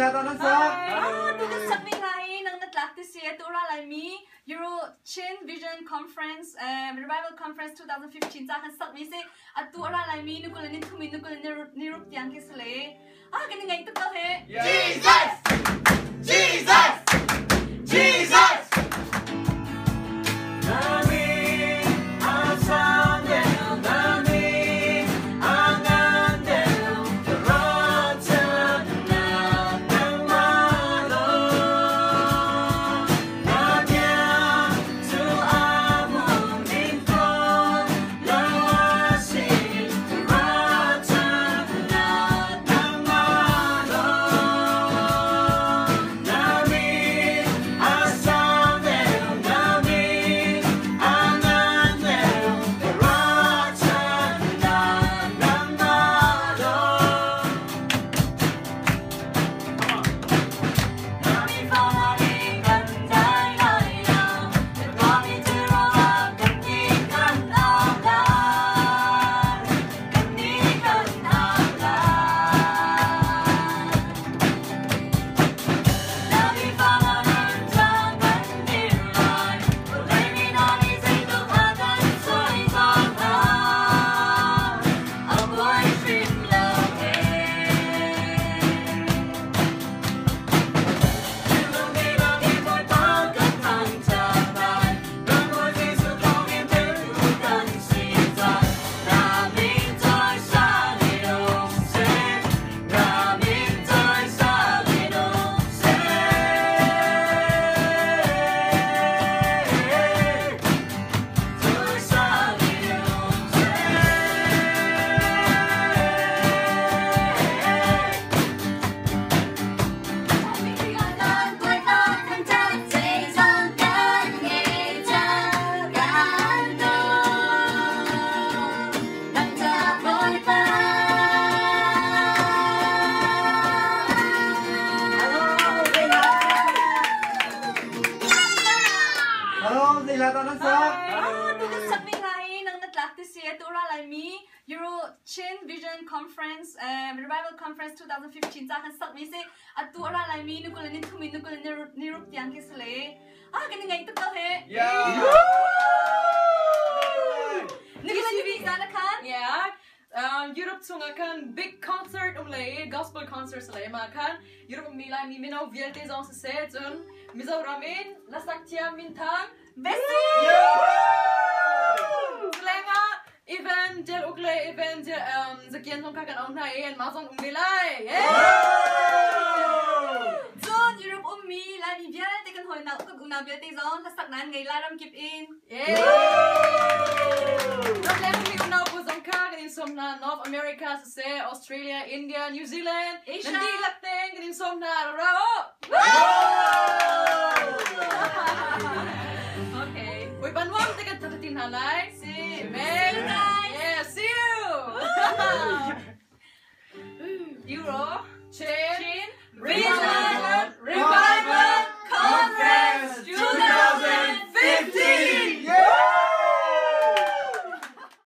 Zeila dah nan sak? Ah, tu kan sak mi hla hi nang na tlak ti si tu ra lai mi Euro Chin Vision Conference Revival Conference 2015 ca kan sak mi si atu ra lai mi nukul ni thumi nukul ni ruk tiang khi sle ah kan ngai tuk ko he. Jesus! Jesus! Jesus! Hello, zeila dah nan sak? Ah, tu kan sak mi hla hi nang na tlak ti si tu ra lai mi Euro Chin Vision Conference Revival Conference 2015 ca kan sak mi si atu ra lai mi nukul ni thumi nukul ni ruk tiang khi sle ah kan ngai tuk ko he. Yeah. Nukul ni bi na khan. Yeah. Europe chungah khan big concert um le gospel concert le ma khan Europe mi lai mi mino vialte zong siseh cun Mizoram in lasak thiam minthang Bessie! Lenga Evangel uk le Evangel zakian zong kha kan ong hna i an mah zong um ve lai. Cun Europe ummi Laimi vialte kan hawinak kan unau vialte zong hlasak nan ngei lai ramkip in. Ramleng mi unau pawl zong kha kan in sawm hna North America siseh Australia, India, New Zealand Asia. Nan dihlak tein kan in sawm hna ra u. Okay. Bawipa nuam te kan thatin hna lai.